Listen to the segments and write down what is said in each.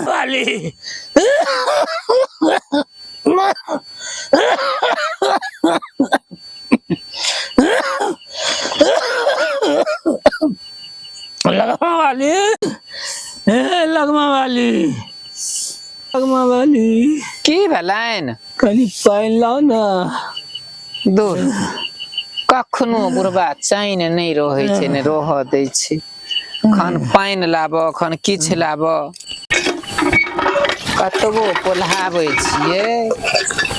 वाली लगमा वाली, ए लगमा वाली, लगमा वाली। की भेलनि? कनि पानि लाउ ने। दूर, कखनो बुढ़बा चैन नहि रहै छै, ने रहऽ दै छै। खन पानि लाबऽ, खन किछु लाबऽ। कतबो पोल्हाबै छियै,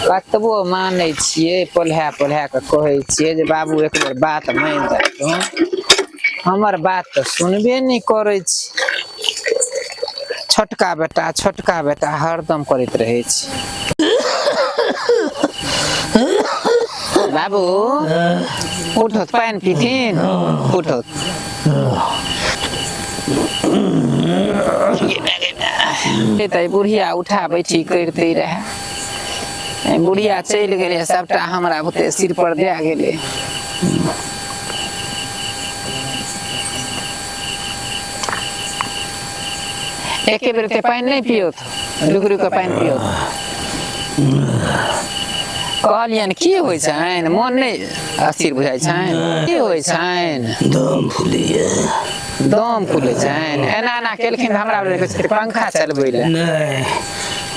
कतबो मानै छियै, पोल्हा पोल्हा कऽ कहै छियै जे बाबू एक बेर बात मानि जातू, हमर बात तऽ सुनबे नहि करै छै। छोटका बेटा, छोटका बेटा हरदम करैत रहै छै। बाबू उठत, पानि पीथिन, उठत। तऽ बुढ़िया उठा बैठी करिते रहए, बुढ़िया चलि गेलै, सबटा हमरा बुते सिर पर दए गेलै। एके बेर ते पानि नहि पियोत, रुकि रुकि कऽ पानि पियोत। कहलियनि की होइ छनि, मोन नहि अस्थिर बुझाइ छनि? की होइ छनि? दम फूलैया। दम फूलै छनि? एना एना केलखिन तऽ हमरा भेल कहै पंखा चलबै लए। नहि,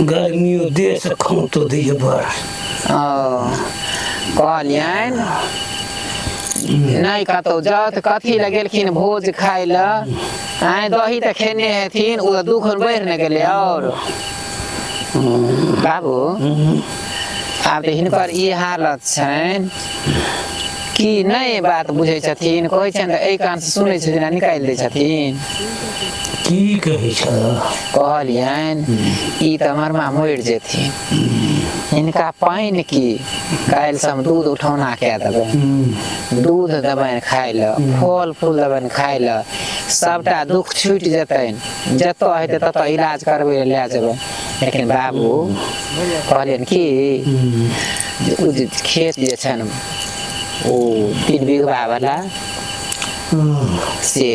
गर्मियो देह से खौंतो दैया बड़। ओ कहलियनि नहि कतहु जाउ तऽ कथी लए गेलखिन भोज खाय लए? आँय, दही तऽ खेने हेथिन, ओ तऽ दुख बढ़ि ने गेलै। आओर बाबू, आब तऽ हिनकर ई हालत छनि कि नहि बात बुझै छथिन। कहै छनि तऽ एहि कानसँ सुनै छथिन आ निकालि दै छथिन। की कहै छह? कहलियनि ई तऽ मरमा मरि जेथिन, हिनका पानि की, काल्हिसँ हम दूध उठौना कए देबनि, दूध देबनि खाय लए, फल फूल देबनि खाय लए, सबटा दुख छूटि जेतनि। जतऽ हेतै ततऽ इलाज करबै लए लए जेबै। लेकिन बाबू कहलियनि कि जे ओ जे खेत जे छनि ओ 3 बीघा वाला, से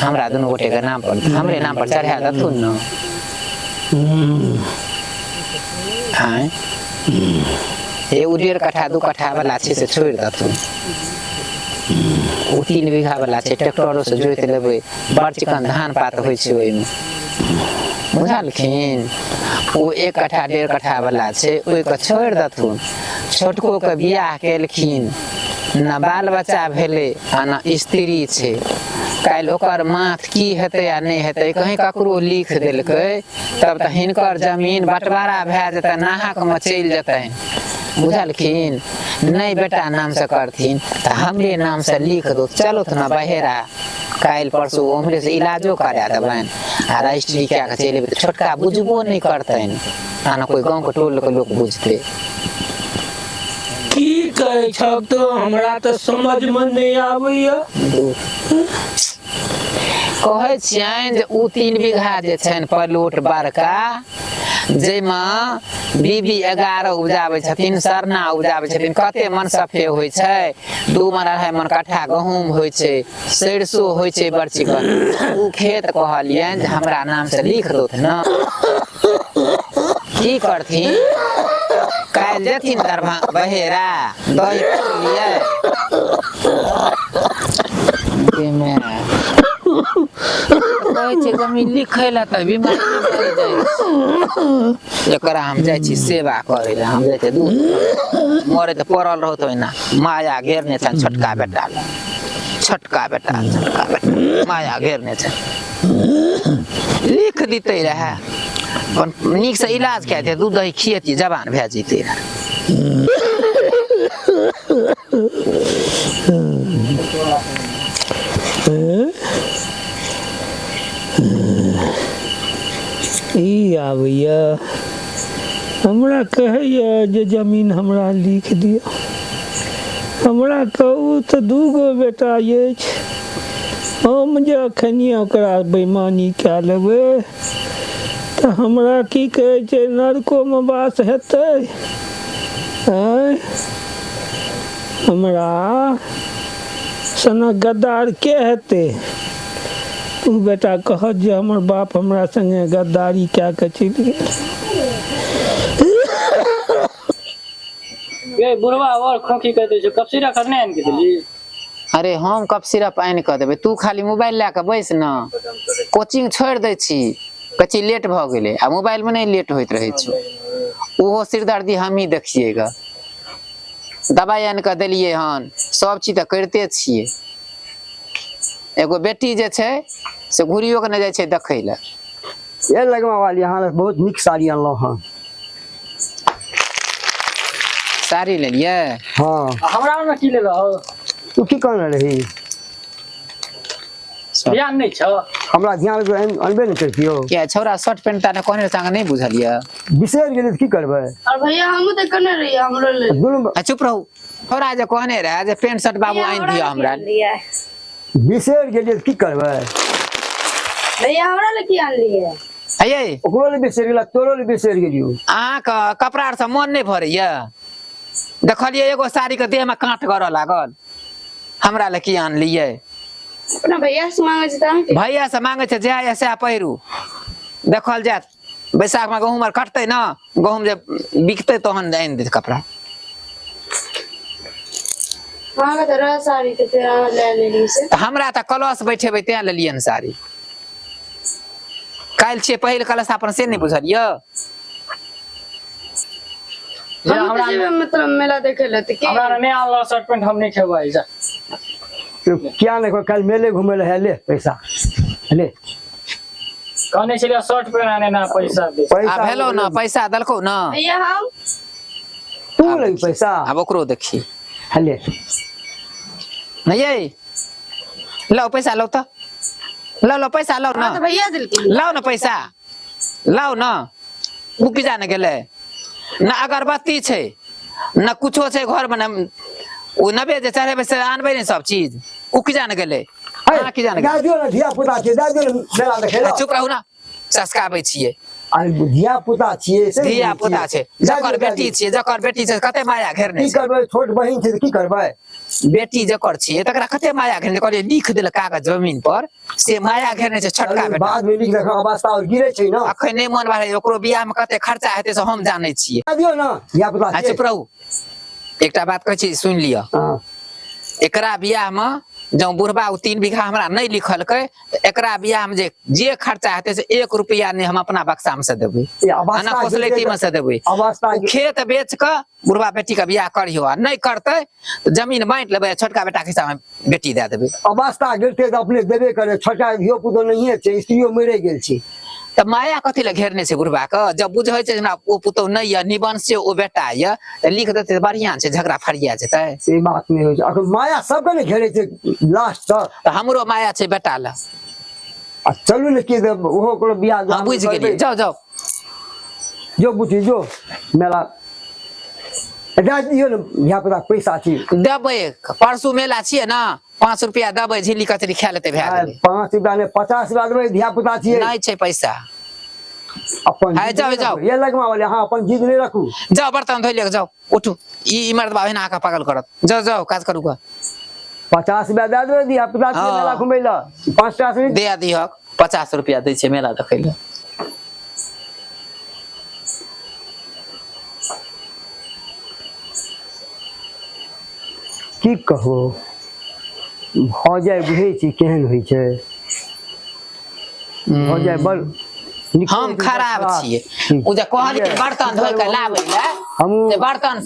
हमरा दुनू गोटेके नाम पर, हमरे नाम पर चढ़ा देथुन ने। आँय हे, ओ 1.5 कट्ठा 2 कट्ठा वाला छै से छोड़ि देथुन, ओ 3 बीघा वाला छै, ट्रैक्टरो से जोति लेबै, बड़ चिकन धान पात होइ छै ओहिमे, बुझलखिन? ओ 1 कट्ठा 1.5 कट्ठा वाला छै, ओहिके छोड़ि देथुन। छोटको के बियाह केलखिन, न बाल बच्चा भेलै आ न स्त्री छै। काल्हि ओकर माथ की हेतै आ नहि हेतै, कहीं ककरो लिख देलकै तब तऽ हिनकर जमीन बँटवारा भए जेतै, नाहकमे चलि जेतनि, बुझलखिन? नहि बेटा नामसँ करथिन तऽ हमरे नामसँ लिख दो। चलो तऽ ने बहेरा, काल्हि परसू उम्हरेसँ इलाजो करा देबनि आ रजिस्ट्री कए कऽ चलि अयबै तऽ छोटका बुझबो नहि करतनि आ ने कोइ गाँवके टोलके लोक बुझतै। की कहै छह तो, हमरा तऽ समझमे नहि आबैया। कहै छियनि जे ओ 3 बीघा जे छनि प्लॉट बड़का, जाहिमे बीबी 11 उपजाबै छथिन, सरना उपजाबै छथिन, कते मन सफे होइ छै, 2 मन 2.5 मन कट्ठा गहूँम होइ छै, सरिसो होइ छै बड़ चिकन, ओ खेत कहलियनि जे हमरा नाम से लिख दौथ ने। की करथिन, काल्हि जेथिन दरभंगा बहेरा दही लियै। कहै छै जमीन लिखै लए तऽ बीमारी बढ़ि जाइ छै। एकरा हम जाइ छी सेवा करै लए, हम जाइ छी दूध मरे तऽ पड़ल रहत ओहिना। माया घेरने छनि छोटका बेटा लए, छोटका बेटा, छोटका बेटा माया घेरने छनि। लिख दितै रहए, अपन नीकसँ इलाज कए दितै, दूध दही खियैतियै, जवान भए जैतै रहए। ई आबैया हमरा कहैया जे जमीन हमरा लिख दिअ। हमरा कहू तऽ 2 गो बेटा अछि, हम जे एखन ओकरा बेईमानी कए लेबै तऽ हमरा की कहै छै, नरकोमे वास हेतै। आँय, हमरा सनक गद्दार के हेतै? ओ बेटा कहत जे हमर बाप हमरा संगे गद्दारी कए कऽ चलि गेल। ये बुढ़वा और खोखी कर दै छौ, कब सिरा खसने आनि के देली? अरे हम कप सिरप आनि कऽ देबै, तू खाली मोबाइल लए कऽ बैस न। कोचिंग छोड़ि दै छी, कहै छी लेट भऽ गेलै, आ मोबाइलमे नहि लेट होइत रहै छौ। ओहो सिरदर्दी हमही देखियै ग। दबाइ आनि कऽ देलियै हन, सब चीज तऽ करिते छियै। एगो बेटी जे छै से घुरियो कऽ नहि जाइ छै देखै लए। ये लगमा वाली, अहाँ लए बहुत नीक साड़ी अनलहुँ हँ। साड़ी लेलियै? हँ। आ हमरा मे की लेलहो? तू की कहने रही? ध्यान नहि छौ? हमरा ध्यान अनबे नहि करितियौ। किया छौड़ा शर्ट पेंट टा कहने रहे, नहि बुझल यऽ? बिसरि गेलै तऽ की करबै? और भैया हमहूँ तऽ कहने रहियै हमरो लेल। दुनू आ चुप रहू। छौड़ा जे कहने रहे जे पेंट शर्ट बाबू आनि दिअ हमरा। बिसरि गेलियै तऽ की करबै? भैया हमरा लए की आनलियै? अये ओकरो लए बिसरि गेला, तोरो लए बिसरि गेलियौ। अहाँके कपड़ा आर से मन नहि भरैया? देखलियै एगो साड़ी के देह में काँट गड़ऽ लागल, हमरा लए की आनलियै? अपना भैया से मांगे छै तऽ अहाँके भैया से मांगे छै, जएह यऽ सएह पहिरू। देखल जायत, बैसाख में गहूँम आर कटतै ने, गहूँम जे बिकतै तहन आनि देत कपड़ा। अहाँके तऽ रह साड़ी तऽ फेर अहाँ लए लेली से। तऽ हमरा तऽ कलश बैठेबै तें लेलियै हन साड़ी। काल्हि छियै पहिल कलश अपन, से नहि बुझल यऽ? जे हमहूँ हमरा तऽ जेबै मतलब मेला देखै लए तऽ की हमरा नहि आनलऽ शर्ट पेंट, हम नहि खेबै जा। किया नहि? काल्हि मेले घुमै लए है, ले पैसा ले। कहने छलियै शर्ट पेंट आने ना, पैसा दे। आ पैसा भेलौ ने, पैसा देलकौ ने? भैया हम तू लगी पैसा। आब ओकरो देखी। ले। नहि यै, लाउ पैसा, लाउ तऽ, लाउ लाउ पैसा लाउ हाँ ने। तऽ भैया देलखिन। लाउ ने पैसा लाउ ने। ओ की जाने गेलै, न अगरबत्ती छै न कुछो छै घरमे, न ओ नबे जे चढ़ेबै से आनबै ने सब चीज। ओ की जाने गेलै, अहाँ की जाने दए गेलै? दियौ ने, धिया पुता छियै, दए दियौ ने मेला देखै आ लए। चुप रहू ने, चस्काबै छियै। आ धिया पुता छियै से धिया पुता छै, दए जकर दियौ, दए बेटी दियौ। छियै, जकर बेटी छै कते माया घेरने की छै। करबै, छोट बहिन छै तऽ की करबै? बेटी जकर छियै तकरा कते माया घेरने, कहलियै लिख देलक कागज जमीन पर, से माया घेरने छै छोटका बेटा। बाद में लिख देख, अवस्था और गिरे छै ना। अखन नहि मन भारे, ओकरो बियाह में कते खर्चा हेतै से हम जानै छियै। दए दियौ ना, धिया पुता आ छियै। चुप रहू, एकटा बात कहै छी, सुनि लिअ। हँ। एकरा बियाह में जँ बुढ़बा ओ 3 बीघा हमरा नहि लिखलकै तऽ एकरा बियाह में जे जे खर्चा हेतै से 1 रुपया नहि हम अपना बक्सा में से देबै ई अवस्था आ ना कोसलैती में से देबै। अवस्था ओ खेत बेच कऽ बुढ़बा बेटी के बियाह करियो, आ नहि करतै तऽ जमीन बाँटि लेबै आ छोटका बेटा के हिस्सा में बेटी दए देबै। अवस्था गिरते तऽ अपने देबे करे, छोटा धियो पुतो नहिये छै, स्त्रियो मरे गेल छै। तऽ माया कथी लए घेरने छै बुढ़बा के? जब बुझै छै जे हमरा ओ पुतोहु नहि यऽ, निबंश छै ओ बेटा यऽ, तऽ लिख देतै तऽ बढ़िआँ छै, झगड़ा फरिया जेतै। से बात नहि होइ छै, अखन माया सबके ने घेरे छै लास्ट तक। तऽ हमरो माया छै बेटा लए। आ चलू ने, की देब ओहो ओकरो बियाह। हँ, बुझि गेलियै, जाउ जाउ। जो बुझी जो मेला दए दियौ ने, धिया पुता पैसा छी। देबै, परसू मेला छियै ने, 5 रुपया देबै, झिल्ली कचरी खा लेतै, भए गेलै। 5 रुपया नहि, 50 रुपया देबै, धिया पुता छियै। नहि छै पैसा। अपन आइ जिद जाउ, नहि जाउ। राखू। ये लगमा वाले, अहाँ अपन जिद नहि राखू। जाउ बर्तन धोइ लिअ, जाउ उठू, ई मर्दबा एहिना अहाँके पागल करत। जाउ जाउ, काज करू गऽ। 50 रुपया दए देबै, धिया पुता छियै। हँ। मेला घुमै लए 5 टाका से नहि। दे दिहक, 50 रुपया दै छै मेला देखै लए। की कहू, भऽ जाय बुझै छी केहन होइ छै, भऽ जाय बड़ नीको हम होइ छै, खराब बड़ छियै। ठीक। ओ जे कहलियै बर्तन धोइ कऽ लाबै लए, हमहूँ से बर्तन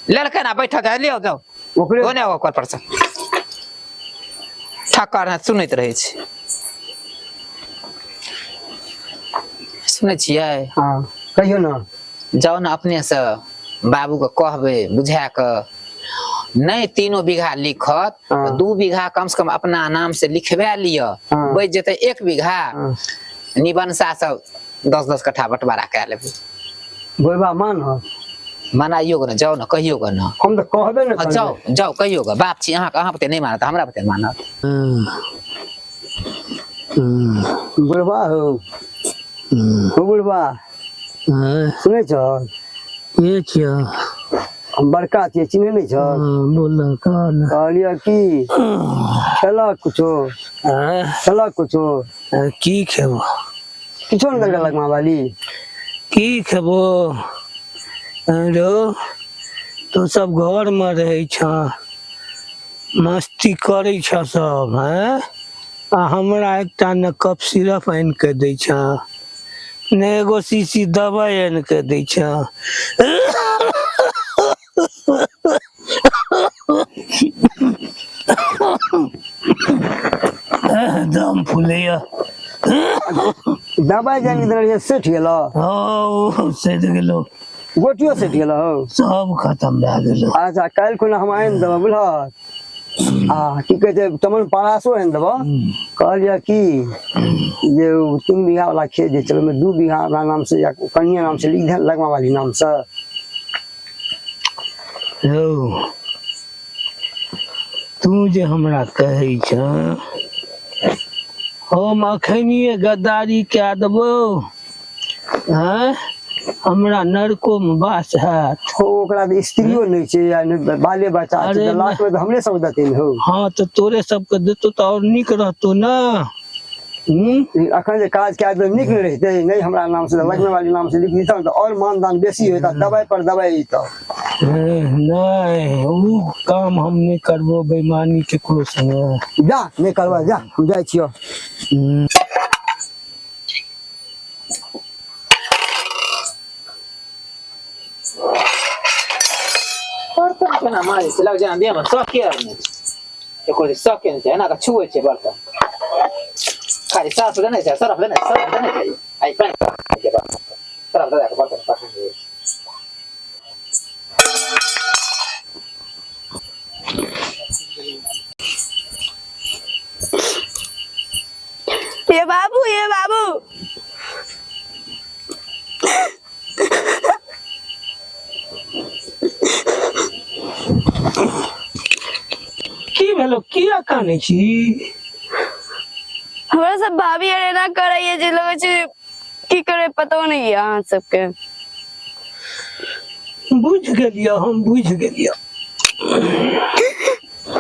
लेलकै ने, बैठल छै, लियौ जाउ। ओकरे ओने ओकर पर से ठक्कर हाथ सुनैत रहै छै। सुनै छियै? हँ, कहियौ ने। जाउ ने अपने से बाबूके कहबै बुझा कऽ, नहि 3 बीघा लिखत हाँ। तऽ 2 बीघा कम से कम अपना नाम से लिखवा लिअ। हाँ। बचि जेतै 1 बीघा, हाँ। निबंसा सब 10-10 कट्ठा बंटवारा कए लेबै। गोरबा मानत? मनाइयो गऽ ने, जाउ ने कहियो गऽ ने। हम तऽ कहबे ने हँ, करबै। जाउ जाउ कहियो गऽ, बाप छी अहाँके, अहाँ बते नहि मानत हमरा बते मानत? बुढ़बा हौ, हौ बुढ़बा। हाँ, सुनै छह? के छियौ? हम बड़का छियै चिन्है नहि छह हाँ, बोल कह ने। कहलियै की खेलक कुछो आँय, खेलक कुछो की खेबो किछो नहि देलक लगमा वाली की खेबो रो तू सब घरमे रहै छह मस्ती करै छह सब हैं आ हमरा एकटा ने कप सिरप आनि कऽ दै छह ने एगो शीशी दबाइ आनि कऽ दै छह दम फूलैया दबाइ जानि कऽ देने रहियै सठि गेलौ हौ सधि गेलो गोटियो सठि गेलौ सब खतम भए गेलो अच्छा काल्हि खुना हम आनि देबऽ बुझलहक आ की कहै छै चमन परासो आनि देबऽ कहलियै की जे ओ 3 बीघा वाला खेत जे छै ओहिमे 2 बीघा हमरा नाम से या कनिया नाम से लिख दे लगमा वाली नाम से यौ तू जे हमरा कहै छह हम अखनिये गद्दारी कए देबौ आँय हमरा नरकोमे वास हैत हो ओकरा तऽ स्त्रियो नहि छै या नहि बाले बच्चा छै अरे तऽ लास्ट मे तऽ हमरे सब देतै ने हौ हँ तऽ तोरे सबके देतौ तऽ आओर नीक रहतौ ने हूँ लेकिन अखन जे काज कए देबै नीक नहि रहितै नहि हमरा नाम से लगने वाली नाम से लिख दितौ तऽ आओर मानदान बेसी होइत आ दबाइ पर दबाइ अइतौ नहि ओ काम हम नहि करबो बेईमानी केकरो संगे जा नहि करबै जा हम जाइ छियौ हूँ। बर्तन केना मारै छै लग जेना देहमे शौके आर नहि छै एको रत्ती शौके नहि छै एना कऽ छुए छै बर्तन खाली सर्फ देने छै सर्फ देने सर्फ देने छै आइ पानि छै बर्तन सर्फ दऽ कऽ बर्तन पखन छै ये बाबू ये बाबू की भेलो किया कानै छी हमरा सब भाभी आर एना करैया जे लगै छै की करे पतो नहीं है अहाँ सबके बुझि गेलियौ हम बुझि गेलियौ